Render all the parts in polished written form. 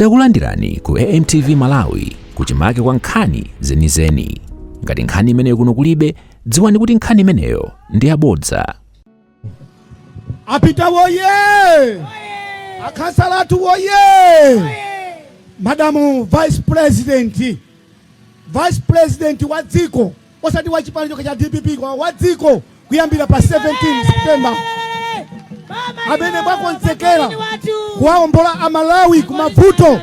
Takulandirani ku AMTV Malawi kuchimake kwa nkhani zenizeni. Ngati nkhani imeneyo kuno kulibe, dziwani kuti nkhani imeneyo ndi yabodza. Apita woye! Akhansalatu woye! Madam Vice President, Vice President wa dziko, osati wa chipani chokha cha DPP, koma wa dziko kuyambira pa 17 September, amene mwakonzekera kuwaombola Amalawi ku mavuto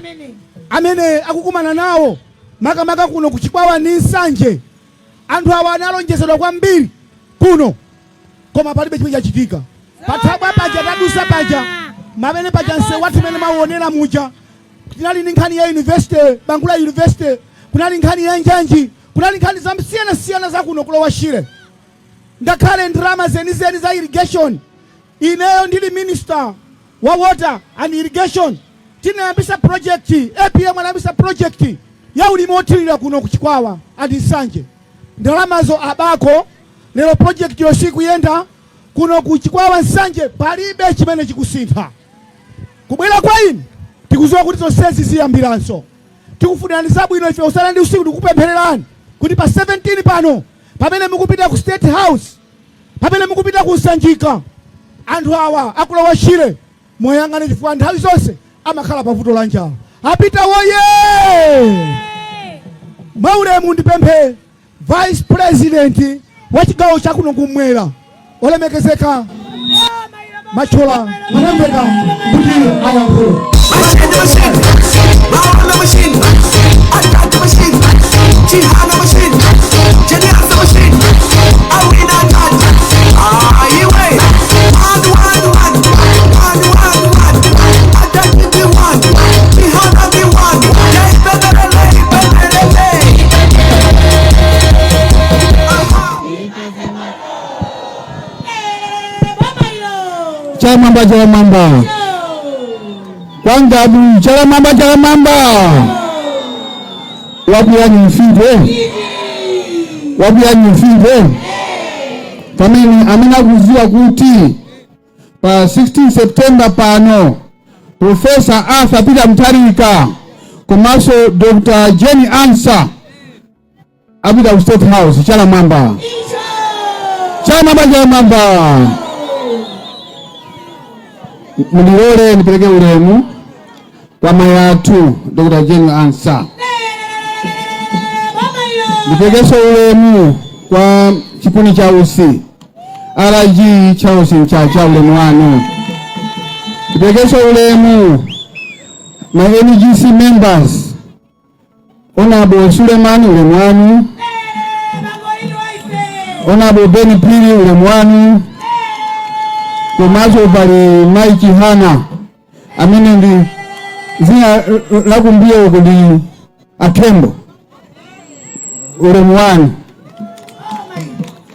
amene akukumana nawo, makamaka kuno kuchikwawa ndi Nsanje. Anthu awa analonjezedwa kwambiri kuno, koma palibe chimene chachitika. Pathabwa paja tadusa paja, mamene paja msewu wathu umene mauonera muja, tinali ndi nkhani ya university, Bangula University, kunali nkhani ya njanji, kunali nkhani zosiyanasiyana za kuno ku Lower Shire, ngakhale ndalama zenizeni za irrigation. Ineyo ndili minister wa water and irrigation, tinayambisa project, APM anayambisa project ya ulimi wothirira kuno kuchikwawa and Nsanje. Ndalamazo abako. Lero project yosikuyenda kuno kuchikwawa, Nsanje, palibe chimene chikusintha. Kubwera kwa inu, tikuziwa kuti zonsezi ziyambiranso. Tikufunirani zabwino. Ife usana ndi usiku tikupemphererani kuti pa 17 pano, pamene mukupita ku State House, pamene mukupita ku Nsanjika, anthu awa aku Lower Shire moyang'ana, chifukwa nthawi zonse amakhala pavuto la njala. Apita woye! Mwaulemu ndipemphe Vice President wa chigawo chakuno kumwera, olemekezeka Machola Mwanamveka, kuti ayankhule. Machine, machine, Round machine, attack machine, Chihana machine, Genius machine, Awina touch, ah, iwe, one, one, one, one, one, one, attack the one, Chihana the one, Jai Bebele, Bebele. Aha. Chamamba, chamamba kwangabu, chalamamba, chalamamba wakuyani mfite wakuyani mfite pamene amene akuziwa kuti pa 16 September pano Professor Arthur Peter Mutharika komanso Dr. Jane Ansah apita ku State House. Chalamwamba, chalamamba, chalamamba. Mundilole ndipereke ulemu kwa mayi athu Dr. Jane Ansah. Ndiperekenso ulemu kwa chipuni cha Usi, RG Charles Mchacha, ulemu wanu. Ndiperekenso ulemu ma NGC members, Honorable Suleiman, ulemu wanu, Honorable Ben Pili, ulemu wanu, komanso pali Mai Chihana amene ndi zina lakumbuyo uku ndi Atembo, ulemu wanu.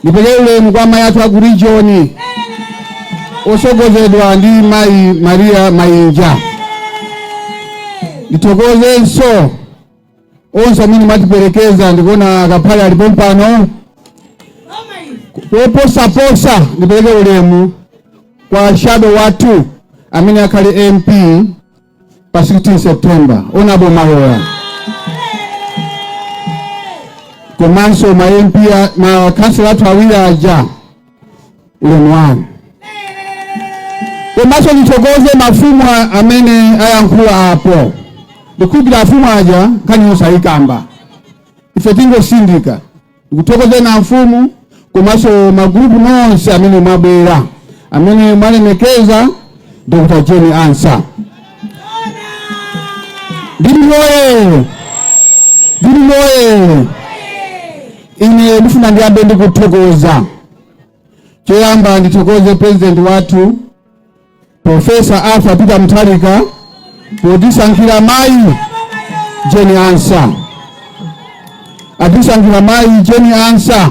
Ndipereke ulemu kwa mayi athu aku region osogozedwa ndi Mayi Maria Mainja. Ndithokozenso onse amene mwatiperekeza, ndikuona akaphale alipo mpano. Poposaposa ndipereke ulemu kwa shadow wathu amene akhale MP pa 16 September, Honorable Maloya, komanso ma MP, ma councillor athu awiri aja, ulemu wanu. Komanso ndithokoze mafumu amene ayankhula apo. Ndikhulupirira afumu aja nkhani yonse ayikamba, ife tingosindika. Ndikuthokoze na mfumu komanso magrupu nonse amene mwabwera, amene mwalemekeza Dr. Jane Ansah. Ndili moye, ndili moye. Ine ndifuna ndiyambe ndikuthokoza. Choyamba ndithokoze president wathu Professor Arthur Peter Mutharika potisankhira mayi Jane Ansah. Atisankhira mayi Jane Ansah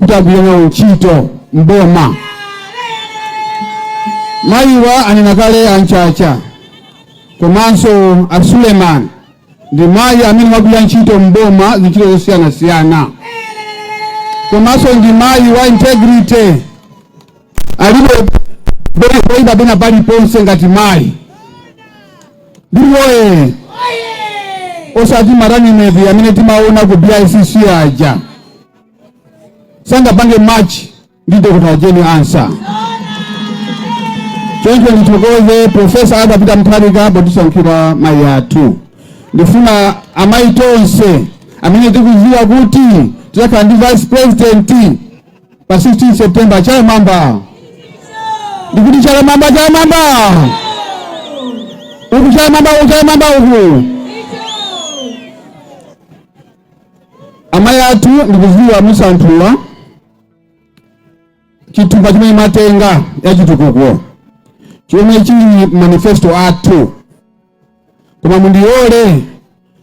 kuti agwire nawo ntchito mboma. Mayiwa anena kale anchacha komanso a Suleiman, ndi mayi amene wagwira ntchito mboma zintchito zosiyanasiyana, komanso ndi mayi wa integrity, alibe poyipa pena paliponse ngati mayi. Ndiwoye. Osati ma running mate amene timaona ku BICC aja. Sangapange match ndi Dr. Jane Ansah. Choncho ndithokoze Professor Arthur Peter Mutharika potisankhira mayi athu. Ndifuna amayi tonse amene tikuziwa kuti tidzakhala ndi vice president pa 16 September, chala mwamba. Ndikuti chala mwamba, chala mwamba uku, chala mwamba uku, chala mwamba uku. Amayi athu, ndikuziwa musanthula chithumba chimene mwatenga ya chitukuko chomwe chili manifesto athu, koma mundilole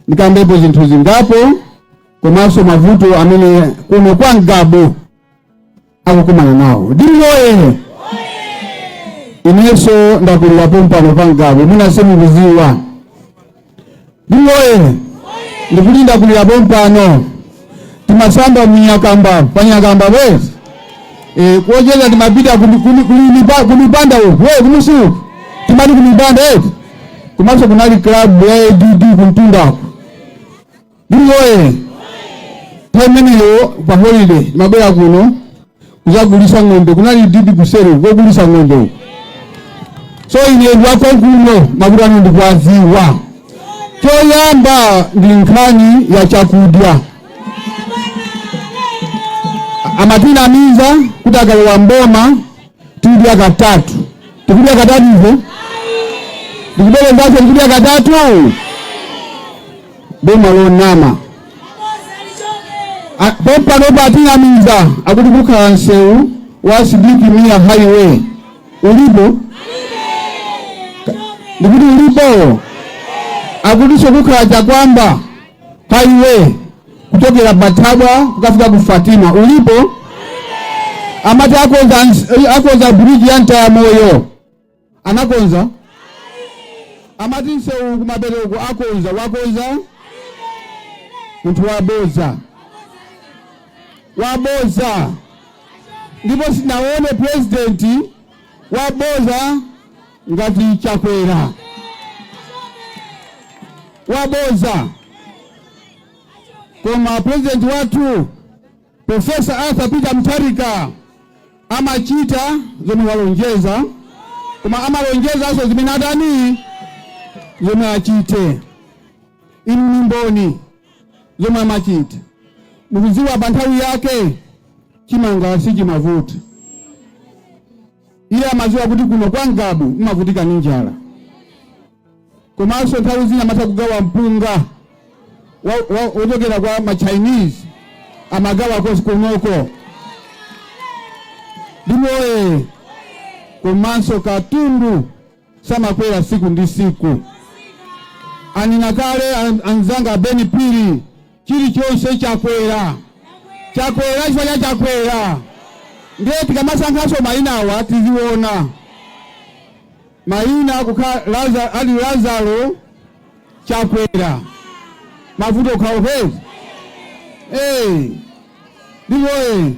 ndikambepo zinthu zingapo komanso mavuto amene kuno kwa Ngabu akukumana nawo. Ndilole inenso ndakulira pompano pa Ngabu, mwina simukuziwa. Ndilole ndikuti ndakulira pompano, timasamba munyakamba, panyakamba bwezi kuocheza timapita kumipanda uku, we kumusi uku timati kumipanda eti, komanso kunali club ya ADD kumtundako. Ndiloye nthawi imeneyo pa holiday timabwera kuno kuzagulisa ng'ombe, kunali DD kuseri kogulisa ng'ombe uku. So ine ndiwakonkuno, makuti anu ndikuwaziwa. Choyamba ndi nkhani ya chakudya. Amatinamiza kuti akalowa mboma tikudya katatu. Tikudya katatu ife? Ndikubwerezaso, tikudya katatu? Boma lonama. Pompanopo atinamiza akuti kukhala msewu wa Sidik Mia Highway. Ulipo? Ndikuti ulipo? Akutinso kukhala Chakwamba Highway kuchokera Bathabwa kukafika ku Fatima. Ulipo? Amati akonza bridge ya Ntayamoyo. Anakonza? Amati msewu kumapeto akonza. Wakonza? Munthu waboza, waboza. Ndipo sinaone president waboza ngati Chakwera. Waboza. Koma president wathu Professor Arthur Peter Mutharika amachita zomwe walonjeza, koma amalonjezanso zimene atani, zomwe achite. Inu ni mboni zomwe amachita. Mukudziwa pa nthawi yake chimanga sichimavuta. Iye amadziwa kuti kuno kwa Ngabu imavutika ndi njala, komanso nthawi zina amatha kugawa mpunga wochokera kwa ma Chinese, amagawa kosi kunoko ndimoye. Komanso katundu samakwera siku ndi siku. Anena kale anzanga Beni Piri, chilichonse chakwera, chakwera chifukwa cha Chakwera. Ndiye tikamasankhanso mayinawa tiziona mayina kukhala ali Lazaro Chakwera, mavuto okhawo kwezi. Ndipoye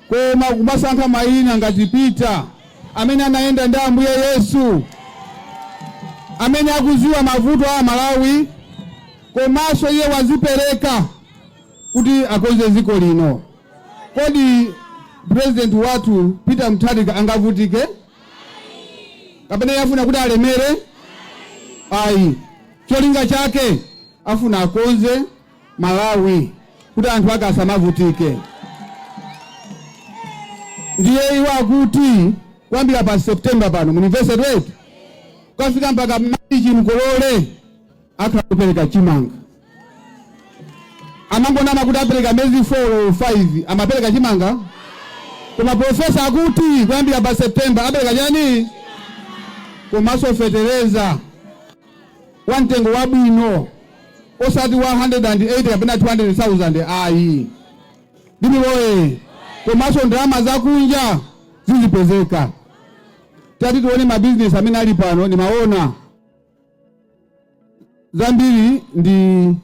koma kumasankha mayina ngati Peter amene anayenda ndi Ambuye Yesu, amene akuziwa mavuto a Malawi, komanso iye wazipereka kuti akonze dziko lino. Kodi president wathu Peter Mutharika angavutike kapena iye afuna kuti alemere? Ayi, cholinga chake afuna akonze Malawi kuti anthu ake asamavutike. Ndiye iwo akuti kuyambira pa September pano mu university wetu kukafika mpaka Machi mkolole akhala kupereka chimanga. Amangonama kuti apereka miyezi 4 or 5, amapereka chimanga? Koma professor akuti kuyambira pa September apereka chani? Komanso fetereza wa mtengo wabwino, osati wa 180 kapena 200,000 ayi. Ndimiloye. Komanso ndalama zakunja zizipezeka. Tati tione mabizinesi amene ali pano, nimaona zambiri ndi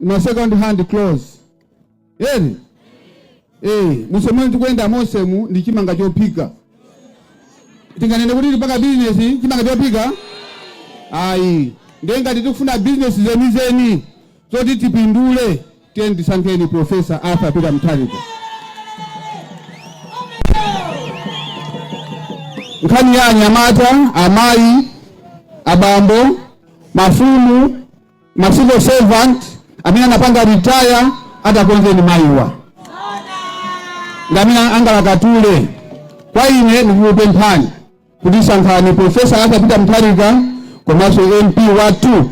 ma second hand clothes eri. Musemwe tikuyenda monsemu ndi chimanga chophika. Tinganene kuti tipanga bizinesi chimanga chophika? Ayi. Ndiye ngati tikufuna bizinesi zenizeni zoti tipindule, tiyeni tisankheni Professor Arthur Peter Mutharika. Nkhani ya anyamata, amayi, abambo, mafumu, ma civil servant amene anapanga retire, atakonzeni mayiwa ngamene angalakatule. Kwa ine ndikukupemphani kuti sankhani Professor Arthur Peter Mutharika komanso MP wathu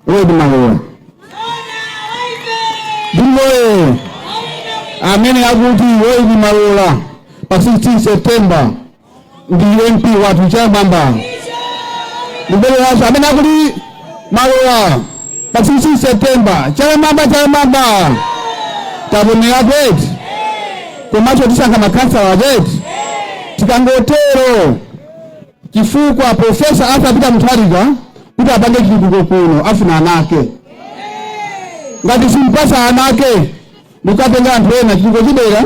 Lloyd Malola. Ndiloye amene akuti Lloyd Malola pa 16 September ndi MP wathu chamwamba. Ndibwereranso, amene akuti Malola pa 16 September, chamwamba, chamwamba. Tavomera kweti, komanso tisankha makhansala kweti. Tikangotero, chifukwa Professor Arthur Peter Mutharika kuti apange chitukuko kuno afuna anake. Ngati simpasa anake ndikukatenga anthu ena, chitukuko chibwera?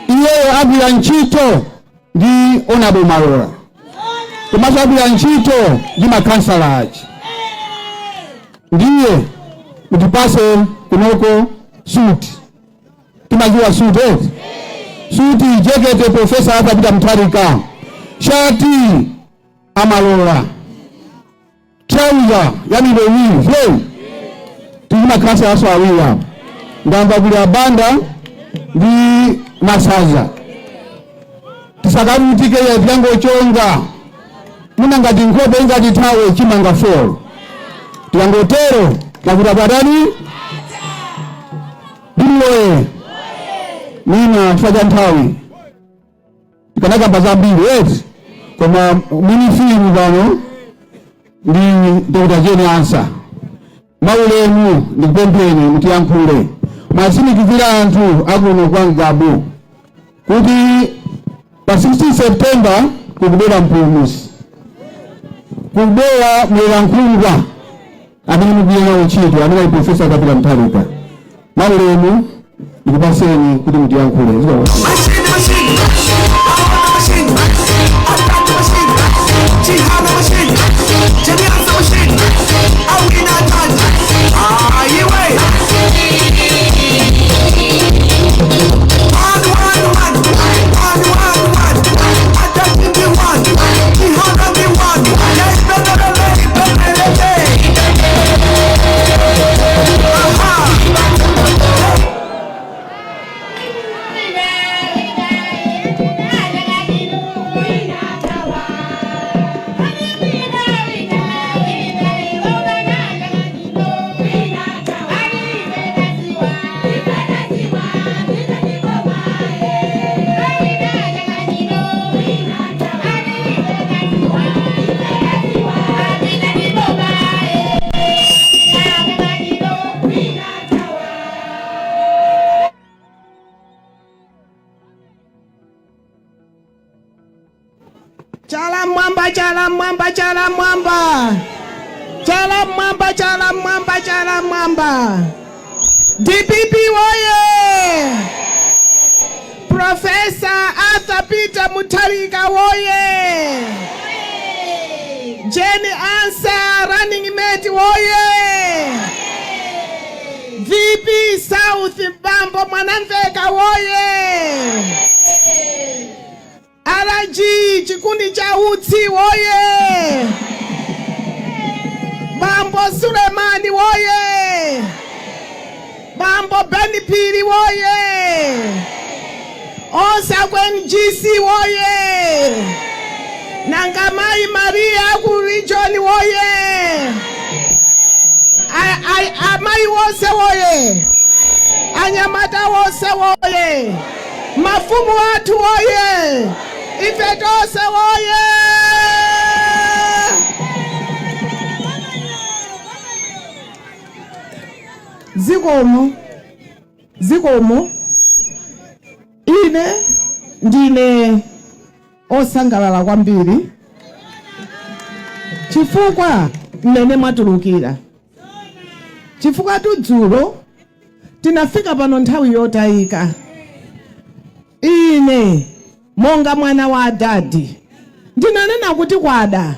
Iyeyo agwira ntchito ndi Honorable Malola, komanso agwira ntchito ndi makhansala aja. Ndiye mutipase kunoko suti, timaziwa suti eti? Suti, jekete Professor Arthur Peter Mutharika, shati amalola, trouser ya milo iwiri flow. Tili makhansala aso awiri apo, ndamva kuli abanda ndi masaza. Tisakavutike, tikangochonga muna ngati nkhope ingati thawe chimanga folo. Tikangotero makuta patani ndiloye mina. Chifukwa cha nthawi tikanakamba zambiri eti, koma mwini filimu pano ndi Dr. Jane Ansah. Maulemu, ndikupempheni mutiyankhule, mwatsimikizira anthu akuno kwa Ngabu kuti pa 16 September kukubwera mpulumutsi, kukubwera mlerankhungwa amene mugwira nawo ntchito, amene ali Professor Arthur Peter Mutharika. Maulemu, ndikupaseni kuti mutiyankhule. Machine, machine, machine, attack machine, Chihana machine, Jeniasa machine, Awina Taj, Ayiwe. One, one, one, one, one, one, attack the one, Chihana the one, yes, better, better, better, better. Aha. Chala mwamba, chala mwamba, chala mwamba, chala mwamba, chala mwamba, chala mwamba! DPP woye! Professor Arthur Peter Mutharika woye! Jane Ansah running mate woye! VP South Bambo Mwanamveka woye! RG chikundi cha Utsi woye! Bambo Sulemani woye! Bambo Ben Phiri woye! Onse aku NGC woye! Nanga Mai Maria ku region woye! Amayi wonse woye! Anyamata wonse woye! Mafumu athu woye! Ife tonse woye! Zikomo, zikomo. Ine ndine osangalala kwambiri chifukwa mmene mwatulukira, chifukwa tudzulo tinafika pano nthawi yotayika. Ine monga mwana wa adadi ndinanena kuti kwada.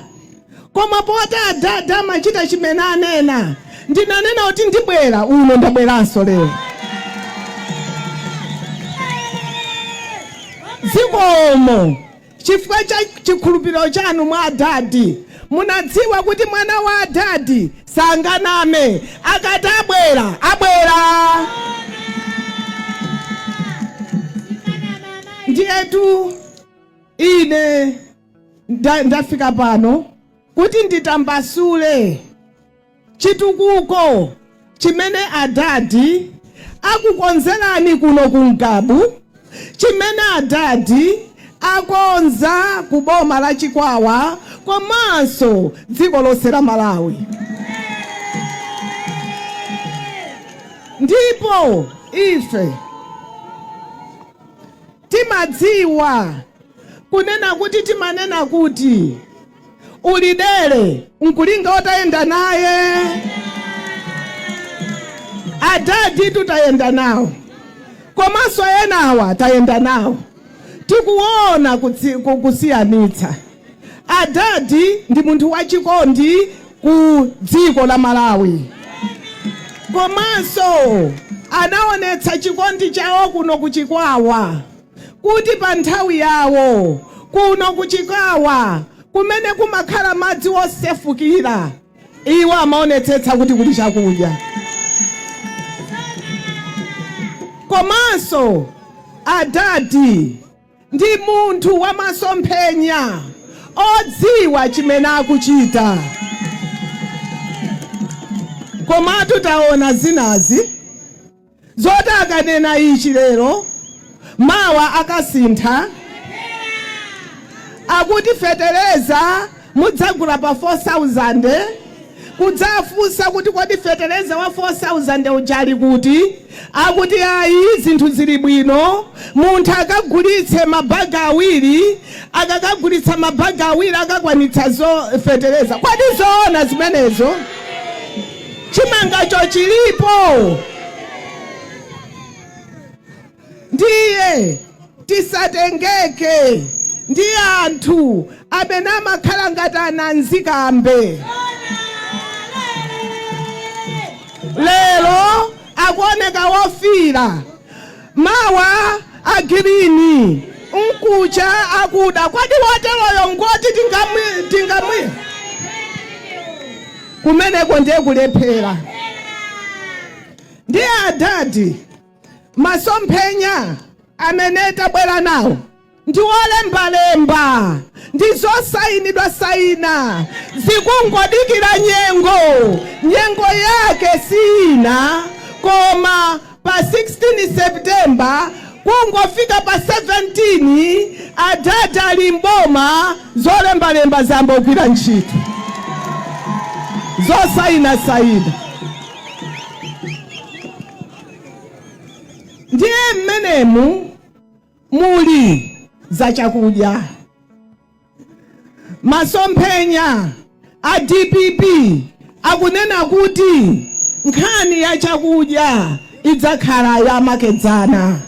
Koma poti adadi amachita chimene anena, ndinanena kuti ndibwera uno, ndabweranso lero. Zikomo chifukwa cha chikhulupiriro chanu mwa adadi. Munadziwa kuti mwana wa adadi sanganame, akati abwera, abwera. Ndiyetu ine ndafika pano kuti nditambasule chitukuko chimene adadi akukonzerani kuno ku Ngabu, chimene adadi akonza ku boma la Chikwawa komanso dziko lonse la Malawi. Ndipo ife timadziwa kunena kuti timanena kuti uli dere nkulinga utayenda naye. Adadi tutayenda nawo, komanso enawa tayenda nawo, tikuona kusiyanitsa. Adadi ndi munthu wachikondi ku dziko la Malawi, komanso anaonetsa chikondi chawo kuno ku Chikwawa, kuti pa nthawi yawo kuno ku Chikwawa kumene kumakhala madzi osefukira, iwo amaonetsetsa kuti kuli chakudya. Komanso adadi ndi munthu wamasomphenya odziwa chimene akuchita. Komatu taona zinazi zoti akanena ichi lero, mawa akasintha. Akuti fetereza mudzagula pa 4,000, kudzafunsa kuti kodi fetereza wa 4,000 uja ali kuti? Akuti ayi, zinthu zili bwino, munthu akagulitse mabaga awiri, akakagulitsa mabaga awiri akakwanitsa zo fetereza. Kodi zoona zimenezo? Chimangacho chilipo? Ndiye tisatengeke ndi anthu amene amakhala ngati ananzikambe. Lero akuoneka wofiira, mawa agirini, mkucha akuda. Kodi woteroyo ngoti tingamwi kumeneko ndiye kulephera. Ndiye adadi, masomphenya amene tabwera nawo ndi olembalemba, ndi zosayinidwa sayina, zikungodikira nyengo. Nyengo yake si ina koma pa 16 September, kungofika pa 17 adadi ali mboma, zolembalemba zambogwira ntchito, zosayinasayina. Ndiye mmenemu muli za chakudya. Masomphenya a DPP akunena kuti nkhani ya chakudya idzakhala yamakedzana,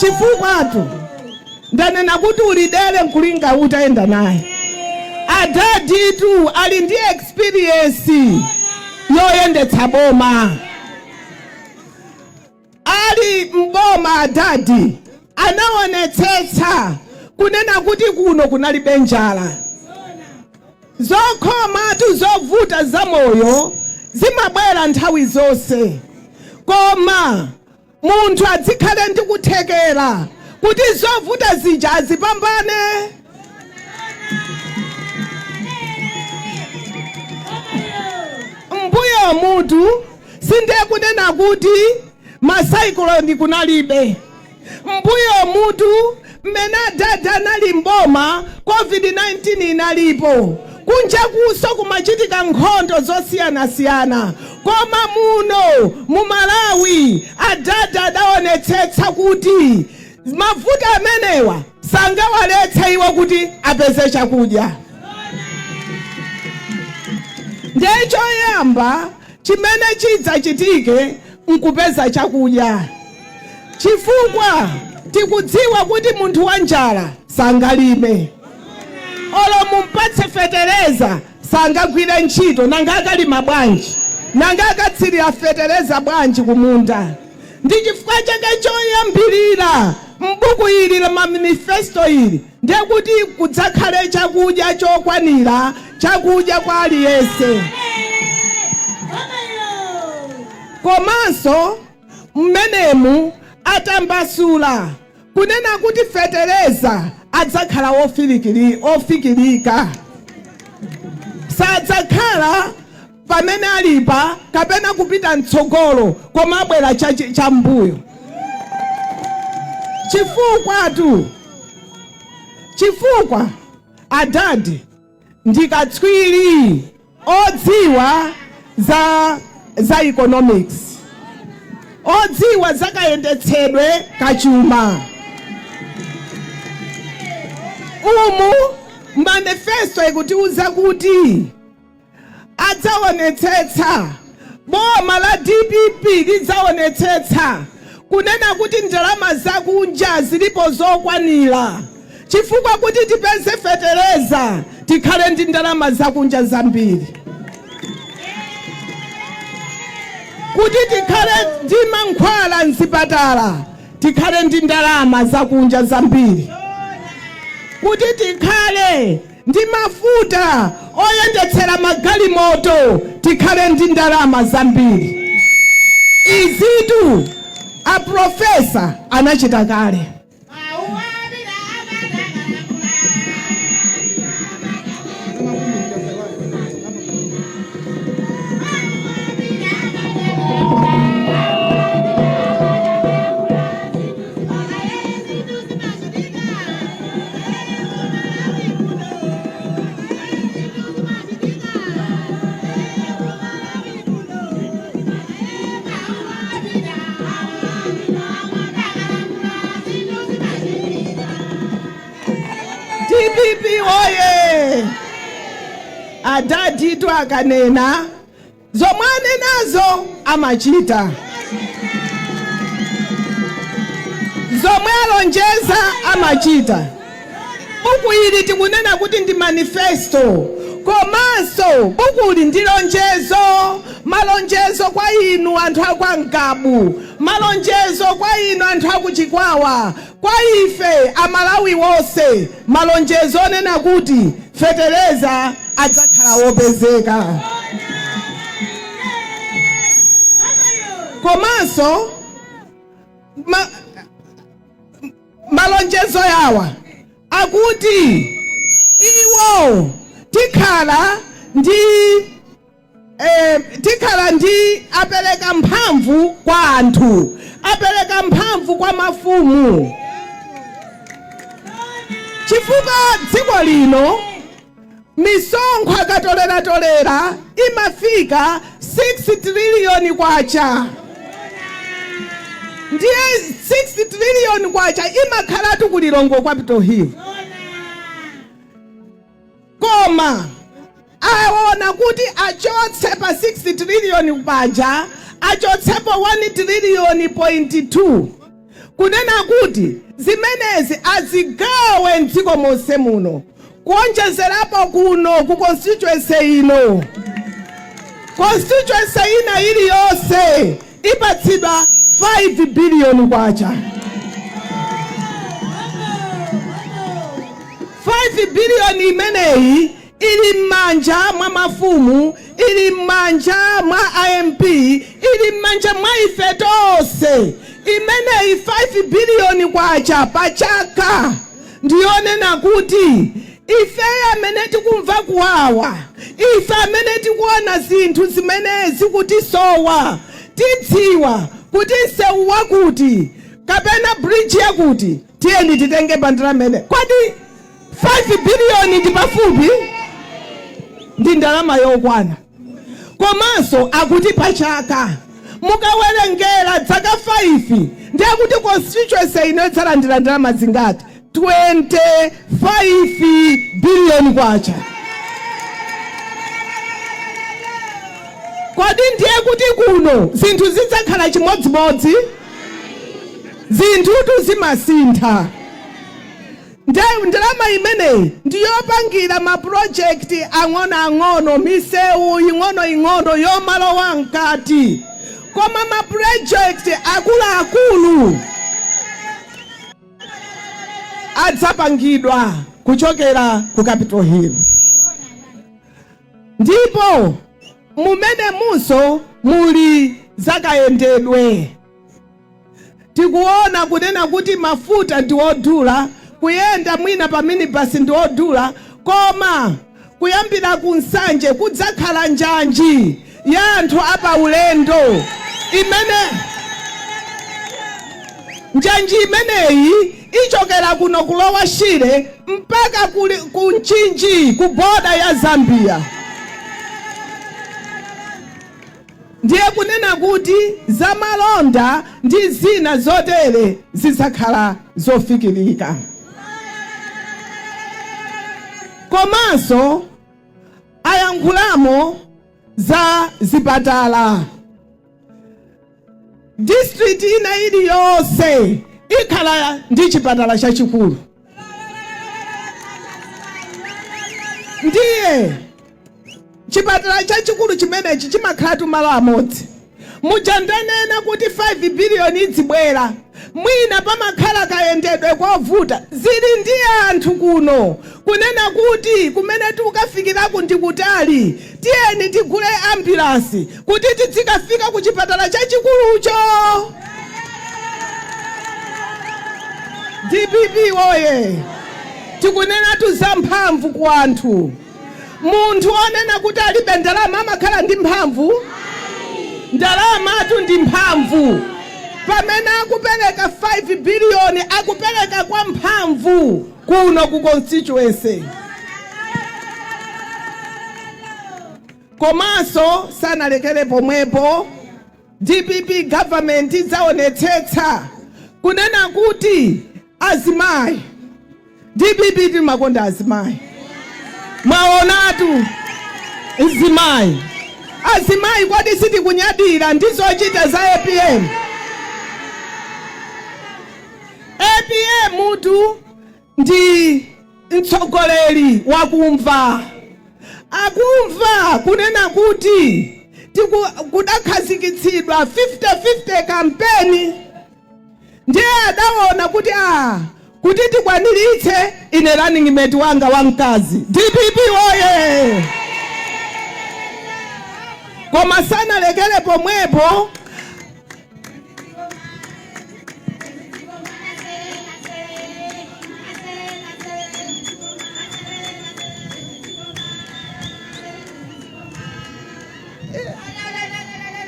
chifukwatu ndanena kuti uli dere nkulinga utayenda naye. Adaditu ali ndi experience yoyendetsa boma. Ali mboma adadi anaonetsetsa kunena kuti kuno kunalibe njala. Zokhomatu zovuta za moyo zimabwera nthawi zonse, koma munthu adzikhale ndi kuthekera kuti zovuta zija azipambane. Mbuyomutu sindiye kunena kuti ma cyclone kunalibe. Mbuyomutu mmene adadi anali mboma, COVID-19 inalipo, kunja kuso kumachitika nkhondo zosiyanasiyana, koma muno mu Malawi adadi adaonetsetsa kuti mavuto amenewa sangawaletse iwo kuti apeze chakudya. Ndiye choyamba chimene chidzachitike nkupeza chakudya, chifukwa tikudziwa kuti munthu wa njala sangalime. Olo mumpatse fetereza sangagwire ntchito. Nanga akalima bwanji? Nanga akatsirira fetereza bwanji kumunda? Ndi chifukwa chake choyambirira m'buku ili la manifesto ili ndiye kuti kudzakhale chakudya chokwanira, chakudya kwa aliyense. Komanso mmenemu atambasula kunena kuti fetereza adzakhala ofikirika, sadzakhala pamene alipa kapena kupita mtsogolo, koma abwera chambuyo. Chifukwa adadi ndi katswiri odziwa za economics, odziwa za kayendetsedwe kachuma. Umu manifesto ikutiuza kuti adzaonetsetsa, boma la DPP lidzaonetsetsa kunena kuti ndalama zakunja zilipo zokwanira, chifukwa kuti tipeze fetereza tikhale ndi ndalama zakunja zambiri, kuti tikhale ndi mankhwala mzipatala tikhale ndi ndalama zakunja zambiri, kuti tikhale ndi mafuta oyendetsera magalimoto tikhale ndi ndalama zambiri. Izitu a profesa anachita kale. DPP oye! Adaditu akanena zomwe anenazo amachita, zomwe alonjeza amachita. Buku ili tikunena kuti ndi manifesto, komanso bukuli ndi lonjezo, malonjezo kwa inu anthu akwa Ngabu, malonjezo kwa inu anthu aku Chikwawa, kwa ife Amalawi wonse, malonjezo onena kuti fetereza adzakhala wopezeka. Komanso malonjezo yawa akuti iwo tikhala ndi apereka mphamvu kwa anthu, apereka mphamvu kwa mafumu, chifukwa dziko lino misonkho akatoleratolera imafika 6 trillion kwacha. Ndiye 6 trillion kwacha imakhalatu ku Lilongwe Capital Hill, koma aona kuti achotse pa 6 trillion paja, achotsepo 1 trillion point 2, kunena kuti zimenezi azigawe mdziko monse muno, kuonjezerapo kuno ku constituency ino. Constituency ina iliyonse ipatsidwa 5 billion kwacha. 5 billion imeneyi ili m'manja mwa mafumu, ili m'manja mwa IMP, ili m'manja mwa ife tonse. Imeneyi 5 billion kwacha pa chaka ndiyonena kuti ife amene tikumva kuwawa, ife amene tikuona zinthu zimene zikutisowa, tidziwa kuti msewu wakuti kapena bridge yakuti tiyeni titenge pa ndalama imene. Kodi 5 billion ndi pafupi? Ndi ndalama yokwana. Komanso akuti pachaka, mukawerengera zaka 5, ndiye kuti constituency ino idzalandira ndalama zingati? 25 billion kwacha. Kodi ndiye kuti kuno zinthu zidzakhala chimodzimodzi? Zinthutu zimasintha. Nde Ndalama imeneyi ndiyopangira mapulojekiti ang'onoang'ono, misewu ing'onoing'ono yomalowa mkati, koma mapulojekiti akuluakulu adzapangidwa kuchokera ku Capitol Hill. Ndipo mumenemunso muli zakayendedwe. Tikuona kunena kuti mafuta ndi odula, kuyenda mwina pa minibus ndi odula, koma kuyambira ku Nsanje kudzakhala njanji ya anthu apaulendo imene njanji imeneyi ichokera kuno ku Lower Shire mpaka ku Mchinji ku boda ya Zambia. Ndiye kunena kuti zamalonda ndi zina zotere zidzakhala zofikirika. Komanso ayankhulamo za zipatala. District ina iliyonse ikhala ndi chipatala chachikulu. Ndiye chipatala chachikulu chimenechi chimakhalatu malo amodzi. Muja ndanena kuti 5 biliyoni idzibwera, mwina pamakhala kayendedwe kovuta. Zili ndi anthu kuno kunena kuti kumene tikukafikiraku ndi kutali, tiyeni tigule ambulansi kuti tidzikafika ku chipatala chachikulucho. Dpp woye! Tikunenatu za mphamvu ku anthu. Munthu onena kuti alibe ndalama amakhala ndi mphamvu? Ndalamatu ndi mphamvu. Pamene akupereka 5 biliyoni akupereka kwa mphamvu kuno ku constituency. Komanso sanalekere pomwepo, dpp government idzaonetsetsa kunena kuti azimayi, Dpp timakonda azimayi, mwaonatu mzimayi, azimayi kodi sitikunyadira ndi zochita za apm? Apm tu ndi mtsogoleri wakumva, akumva kunena kuti kudakhazikitsidwa 50-50 kampeni. Ndiye adaona kuti aah kuti tikwaniritse ine running mate wanga wamkazi. Dpp woyee! Koma sanalekere pomwepo.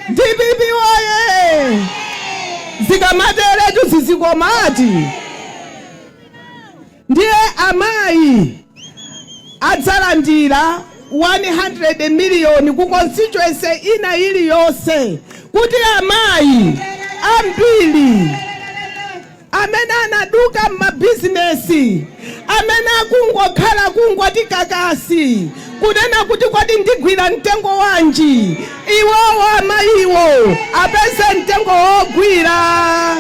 Dpp woye! Zikamateretu zizikomati. Ndiye amayi adzalandira 100 miliyoni ku constituency ina iliyonse kuti amayi ambiri amene anaduka m'mabizinesi, amene akungokhala kungoti kakasi, kunena kuti kodi ndigwira mtengo wanji, iwowo amayiwo apeze mtengo wogwira.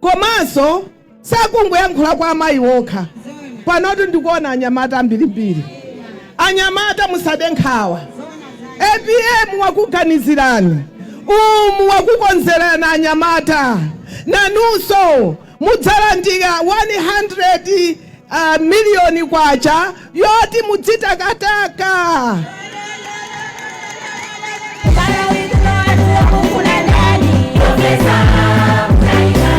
Komanso sakungoyankhula kwa amayi okha, panotu ndikuona anyamata ambirimbiri. Anyamata musade nkhawa, apm wakuganizirani, umu wakukonzerani anyamata, nanunso mudzalandira 100 miliyoni kwacha yoti mudzitakataka. Malawi kuno anthu akufuna ndani? Professor Mutharika.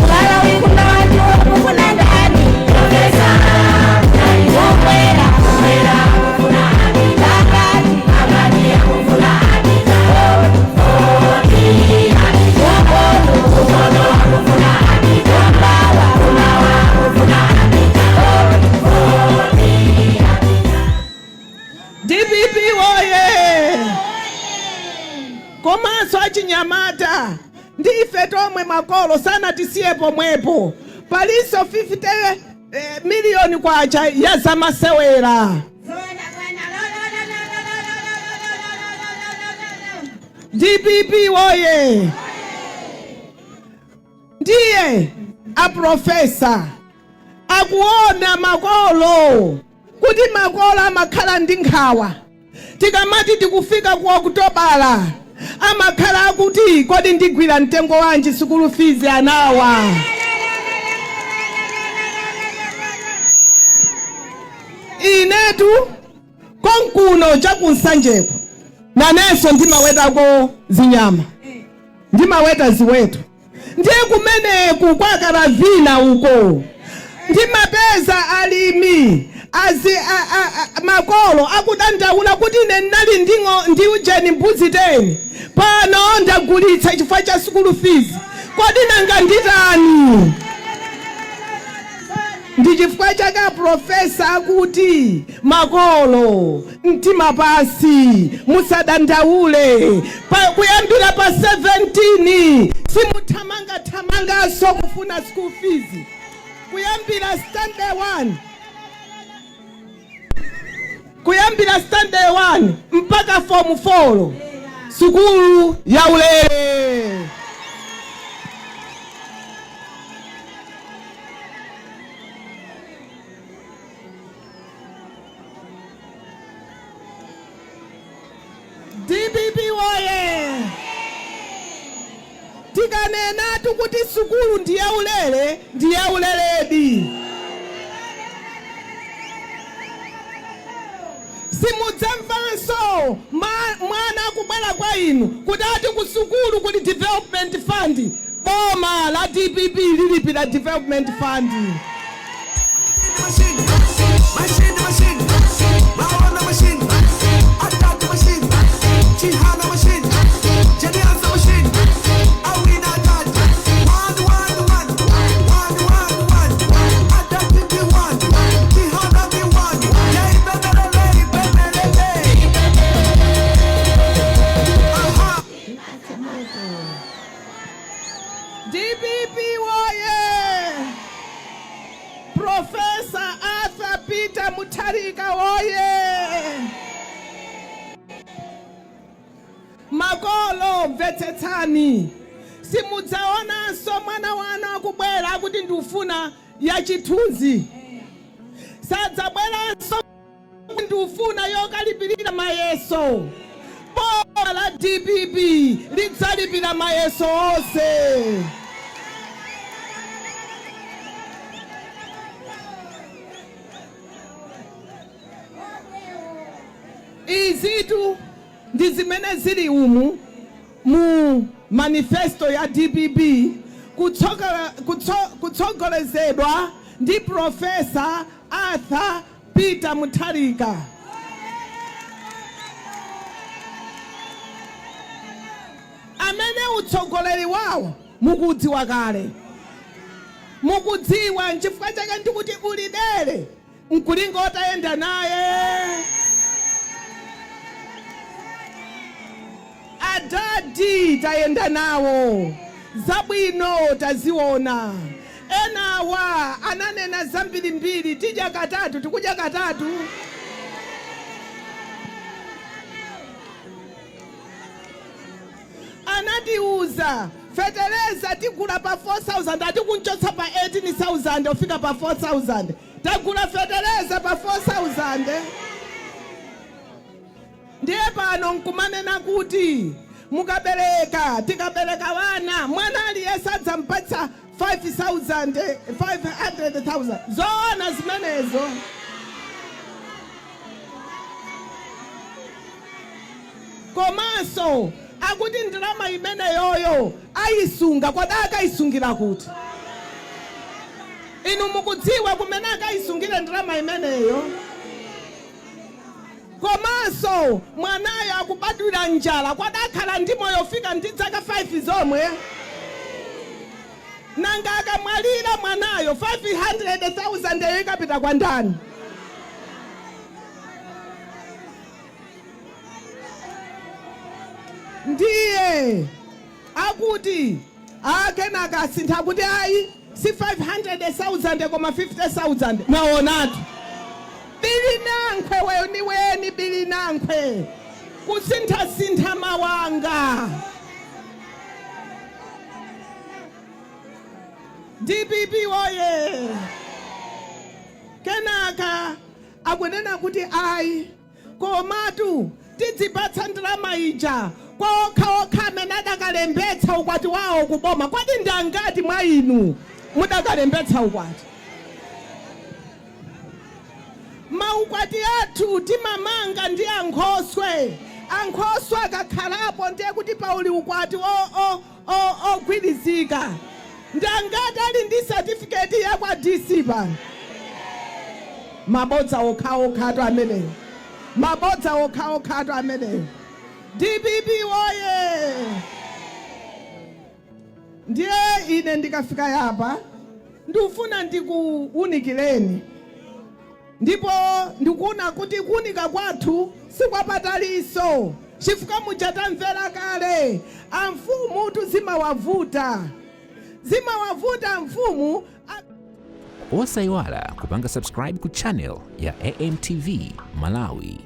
Malawi kuno anthu akufuna ndani? Professor Mutharika. Kumwera, kumwera akufuna Peter. Pakati, pakati akufuna Peter. Voti, voti Peter. Kumpoto, kumpoto akufuna Peter. Kummawa, kummawa akufuna Peter. Voti, voti Peter. Dpp woye! Komanso achinyamata ndi ife tomwe makolo sanatisiye pomwepo, palinso 50 miliyoni kwacha ya zamasewera. Dpp woye! Ndiye. A professor akuona makolo kuti makolo amakhala ndi nkhawa tikamati tikufika ku Okutobala, amakhala akuti kodi ndigwira mtengo wanji sukulu fees anawa. Inetu konkuno chakunsanjeko nanenso ndimawetako zinyama, ndimaweta ziweto. Ndiye kumeneku kwa Karavina uko ndimapeza alimi azi makolo akudandaula kuti ine ndinali ndi ujeni mbuzi 10, pano ndagulitsa chifukwa cha sukulu fees, kodi nanga nditani? Ndi chifukwa chake aprofesa akuti makolo mtima pasi, musadandaule. Kuyambira pa 17 simuthamangathamanganso kufuna school fees. Kuyambira standard 1, kuyambira standard 1 mpaka form 4, sukulu ya ulere. DPP woye! Tikanenatu kuti sukulu ndi yaulere, ndi yauleredi. Simudzamvanso mwana akubwera kwa inu kuti ati ku sukulu kuli development fund. Boma la DPP lilipira development fund. Machine, machine, machine, Mawana machine, Attack machine, Chihana machine, Jenianza machine, Awina Dad, one, one, one, one, one, one, Attack the one, Chihana the one, Yay, baby, baby, baby, aha. DPP woye! Professor Arthur Peter Mutharika woye! Makolo mvetsetsani, simudzaonanso mwana wanu akubwera akuti ndifuna ya chithunzi. Sadzabweranso ndifuna yokalipirira mayeso. Boma la DPP lidzalipira mayeso onse. Izitu ndi zimene zili umu mu manifesto ya DPP kutsogolezedwa ndi Professor Arthur Peter Mutharika, amene utsogoleri wawo mukudziwa kale, mukudziwa. Nchifukwa chake ndikuti ulidere nkulinga otayenda naye. Adadi tayenda nawo, zabwino taziona. Enawa ananena zambirimbiri, tidya katatu, tikudya katatu. Anatiuza fetereza tigula pa 4000, atikunchotsa pa 18,000 ofika pa 4000. Tagula fetereza pa 4000. Ndiye pano nkumanena kuti mukabereka, tikabereka wana, mwana aliyense adzampatsa 5000, 500,000. Zoona zimenezo? Komanso akuti ndalama imeneyoyo ayisunga. Kodi akayisungira kuti? Inu mukudziwa kumene akayisungire ndalama imeneyo? Komanso mwanayo akubadwira njala, kwadakhala ndi moyo fika ndi zaka 5 zomwe? Nanga akamwalira mwanayo, 500,000 eyo ikapita kwa ndani? Ndiye akuti akenaka asintha, akuti ayi, si 500,000 koma 50,000. Mwaonatu bili nankhwe weni weni, bili nankhwe kusinthasintha mawanga. DPP woye! Kenaka akunena kuti ayi, komatu tidzipatsa ndalama ija kwa okhaokha amene adakalembetsa ukwati wawo kuboma. Kodi ndi angati mwa inu mudakalembetsa ukwati? Maukwati athu timamanga ndi ankhoswe. Ankhoswe akakhalapo ndiye kuti pauli ukwati ogwirizika. Ndi angati ali ndi certificate ya kwa DC pano? Mabodza okhaokhatu ameneyo, mabodza okhaokhatu ameneyo. DPP woye! Ndiye ine ndikafika yapa ndikufuna ndikuwunikireni, ndipo ndikuona kuti kuwunika kwathu sikwapataliso, chifukwa muja tamvera kale amfumu zimawavuta, zimawavuta mfumu. Osayiwala kupanga subscribe ku channel ya AMTV Malawi.